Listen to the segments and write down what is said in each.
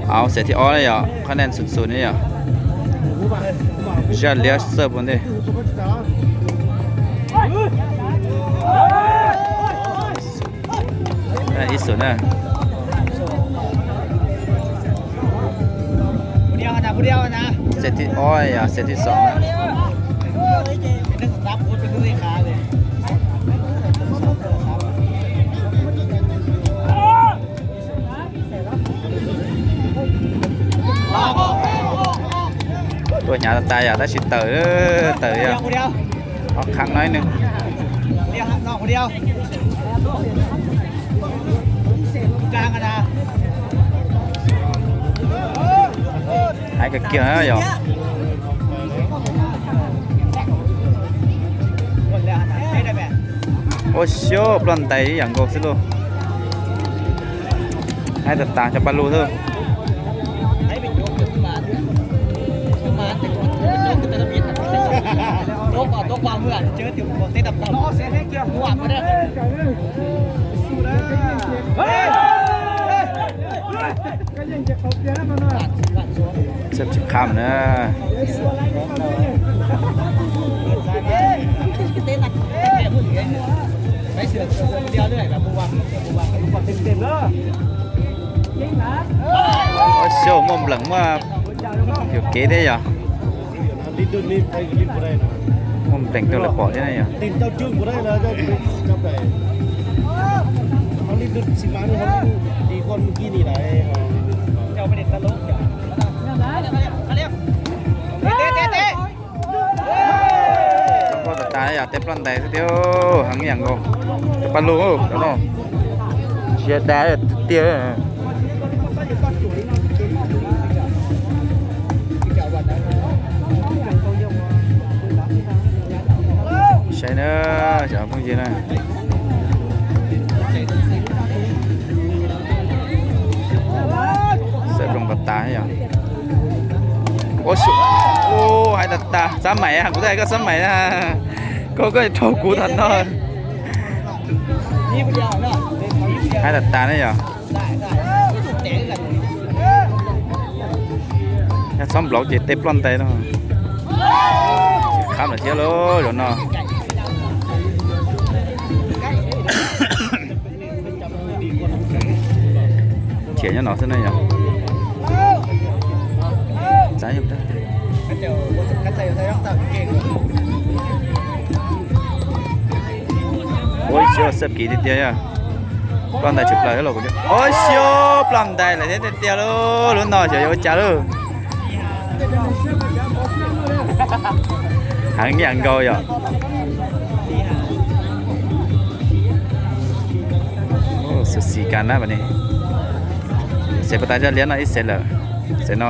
Au, xeem thib ob ne yom, qhab nees xum xum ne yom. Zaj liab xawb puas ntej. Ib xum na. Xeem thib ob yom, xeem thib xoom na. Tuaj hnyav tas tas yom, tab sis tawm, tawm yog ob qhab no ib nws. Hais kawg kiag na yom. Ua xyov, ploj ntais ib yam nkaus xwb lauj. Hais tas tas cov paj lug xwb. Txawj tsis qab na. Ua xyov, muaj npleem muaj yuam kev thiab yog. Muaj npleem rau lawv pom thiab na yog. Zoo nkauj tas tas yom, tej ploj ntais xwb thiab, heev ib yam nkaus. Tej paj lug cov no, siab dab tiag tiag. Saib na, cov phooj ywg na. Xawm zoo tas tas yom. Ua xyov, hais tas tas, xab maim, kuv twb hais koj xab maim na. Koj koj rau kuv tag no. Hais tas tas ne yom. Yog txhob nplaum ces tej ploj ntais no. Qhab lawm thiab lauj, zaum no. Thiam nyob no xwb na yom. Ua xyov, xab kiv tiag tiag yom. Ploj ntais tshwm plaws los kuv. Ua xyov, ploj ntais lawm thiab tiag tiag lauj, lub no xyov yuav ua cas lauj. Heev ib yam nkaus yom. Xwm xim kas na, xeem puag ta zaj liab no ib xeem lawm. Xeem no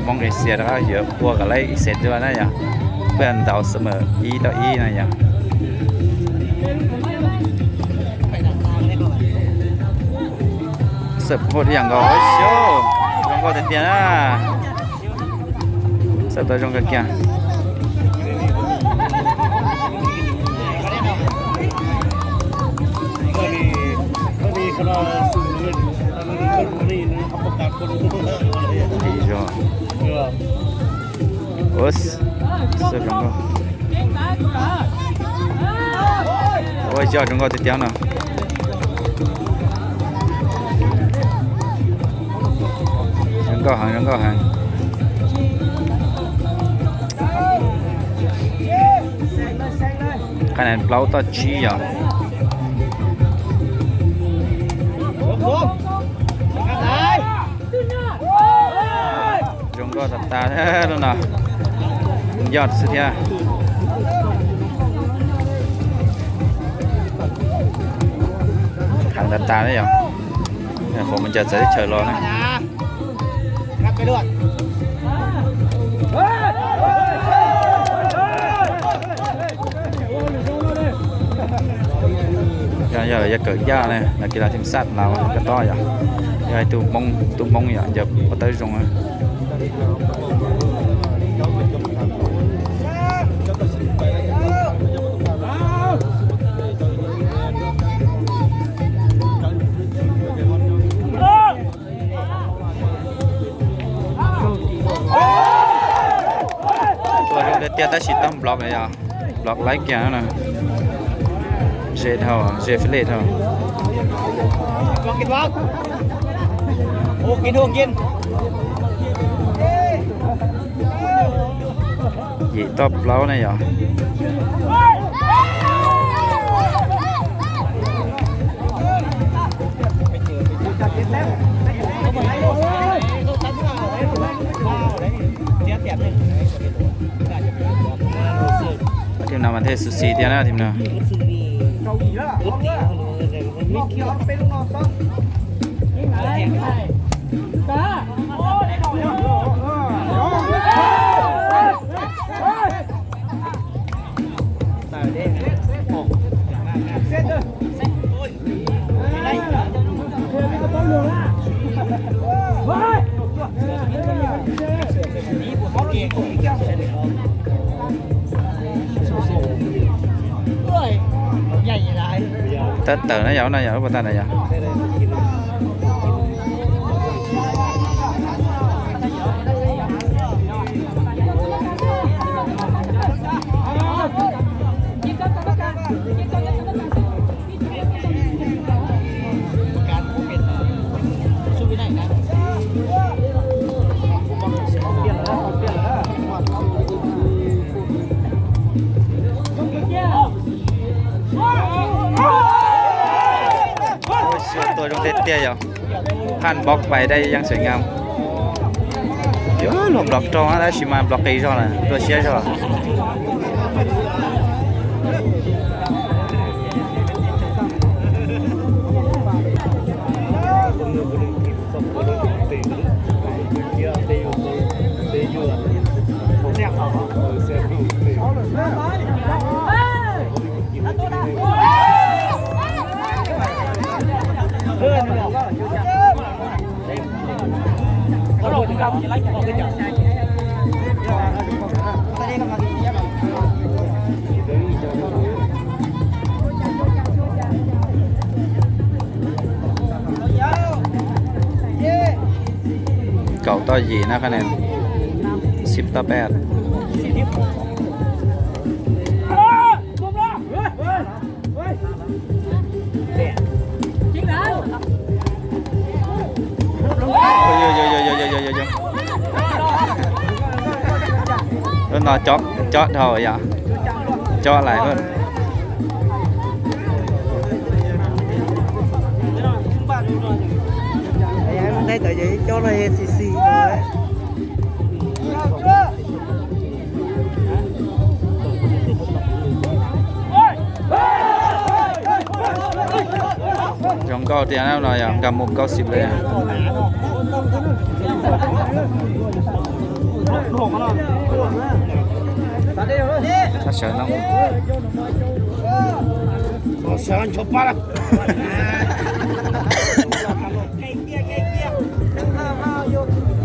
Hmoob Asia rov qab yuav ua kom lawv ib xeem dua na yom. Peb ntaus xwb mas ib tau ib na yom. Xwm puag ib yam nkaus, xyov, zoo nkauj tiag tiag na. Xwm tau zoo kawg kiag. Ua, xwm zoo nkauj. Ua, yog zoo nkauj tiag tiag no. Zoo nkauj heev, zoo nkauj heev. Qhab nees plaub toj tsib yom. Zoo nkauj tas tas lub no. Yog xwb thiab. Heev tas tas na yom. Qhov me ncas txawv teb chaws los na. Yog, yog lawv yuav kawm yaj ne, lawv kis las thim xaj las ko tob yom. Yog ib tug Hmoob, tub Hmoob yom, ncaws pob tawb zoo na. Tiag tab sis tau block yog, block laib kiag no. Ze dhau, ze fij lej dhau. Yim toj plaub ne yog. Team no mas thiaj xu xis thiab na team no. Tab tawm na yog, no yog lub pas tag na yog. Tua zoo tiag tiag yog. Phan bok pais dai yeej xwm nyam. Yuav luag nplov rau tab sis mas nplov qis zog na, tua siab zog. Kaum toj yim na, khab ne, xib toj peb. Lub no cob dhau yom, cob lais lawm. Ntawd cov xis xis. Zoo nkauj tiag no yog nkag mus kaum xib li. Sawv no.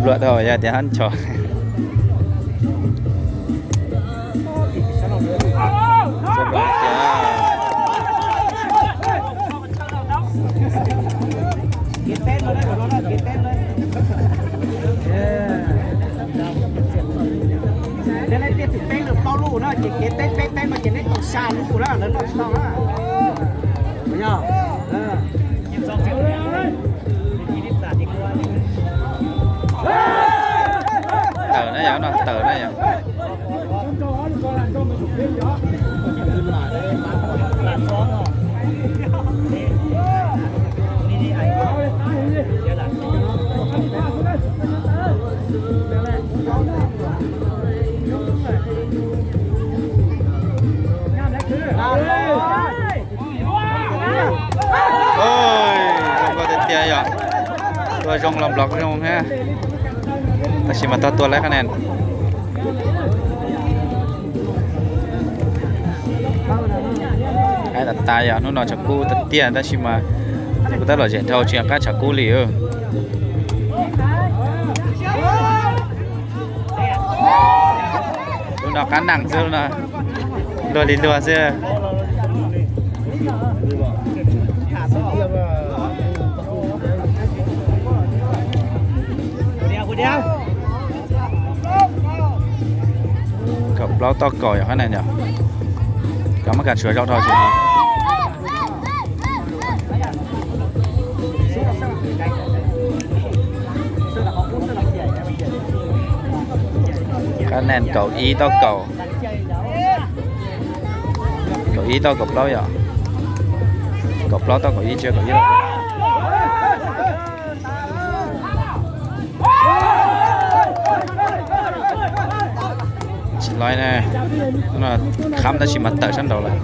Luam dhau yog tias hab ncho. Ces leej twg tsis teb nws plaub lub na, ces kev teb peb teb no ces neb tau xya lub na, lawv noj tsis tau na. Tawm na yog, no tawm na yog. Zoo nkauj tiag tiag yom. Tua zoo los nplov zoo thiab. Tab sis mas tau tua lawv qhab ne. Aib tas tas yog hnub no tshav kub tiag tiag tab sis mas kuv tab lom zem dhau tsis nco qab tshav kub li. Lub no qab nees xwb no, luag li luag xwb. Kaum Plaub tauj kaum yog qhab nees yog. Koj muab kab tshuav zaum dhau tsis. Qhab nees kaum ib tauj kaum. Kaum ib tauj kaum plaub yog. Kaum plaub tauj kaum ib tsis kaum ib. Tsis laiv ne, khab tab sis mas tawm sab nraud lawm.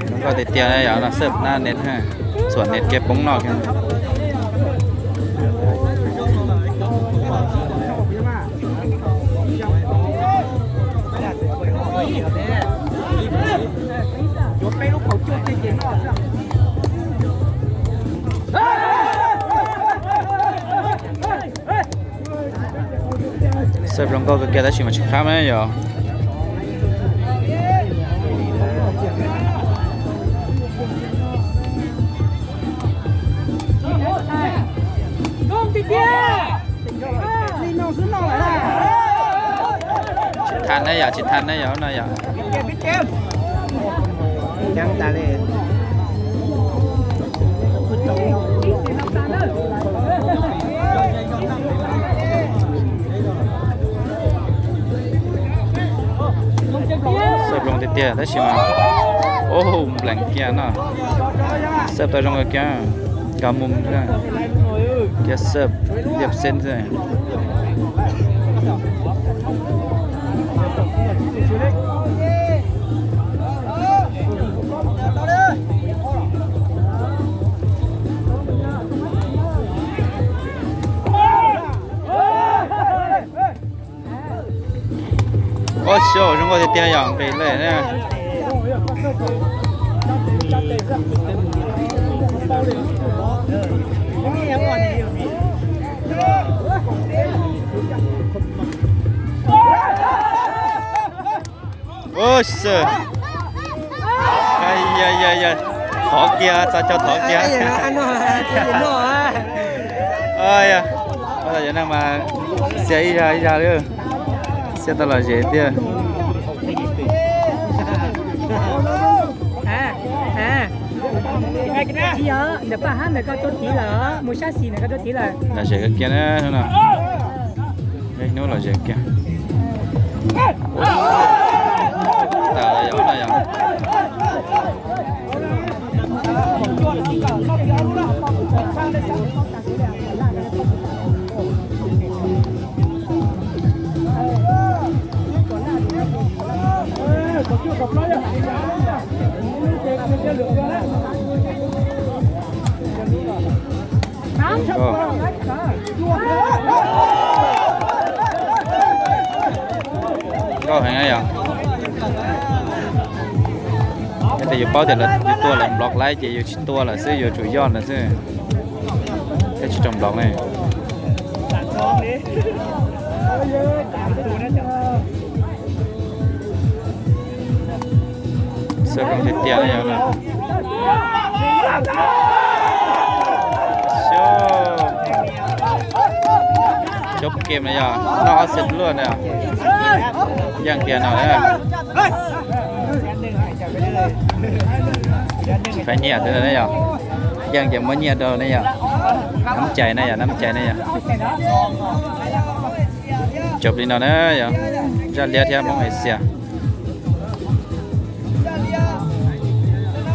Zoo nkauj tiag tiag yog no xwb na, nws txhuam nws kiag poob noj kiag. Xab zoo nkauj kawg kiag tab sis mas tsis khab na yog. Tsis tha na yog, tsis tha na yog no yog. Xab zoo tiag tiag tab sis mas, o, nplees kiag no. Xab tau zoo kiag, nkag mus kiag xab liam xeb xwb. Ua xyov zoo nkauj tiag tiag yog nqis lawm. Ua xyov, thov kiag, txo cov thov kiag. Yog neeg mas xiab ib zag ib zag li, xiab tau lom zem tiag. Tsis yog, ntawm paj hab ntawm koj tuaj tiv lawm, mus sab xis ntawm koj tuaj tiv lawm. Lom zem kawg kiag na no. Ib hnub lom zem kiag. Tawm yog no yog. Nkauj heev na yog. Yog tias yus paub tias lawv tua lawv nplog laib ces yus tsis tua lawm xwb, yuav tsum yoj lawm xwb. Thiab tsis raug nplog ne. Xab zoo tiag tiag na yog. Xyov, cov game no yog noj ob xees luaj na. Yeej kiag no na. Tsis faib nyiaj xwb na yog. Yeej ces muab nyiaj rau ne yog. Nab cai na yog, nab cai na yog. Cov li no na yog, zaj liab thiab Hmoob Asia.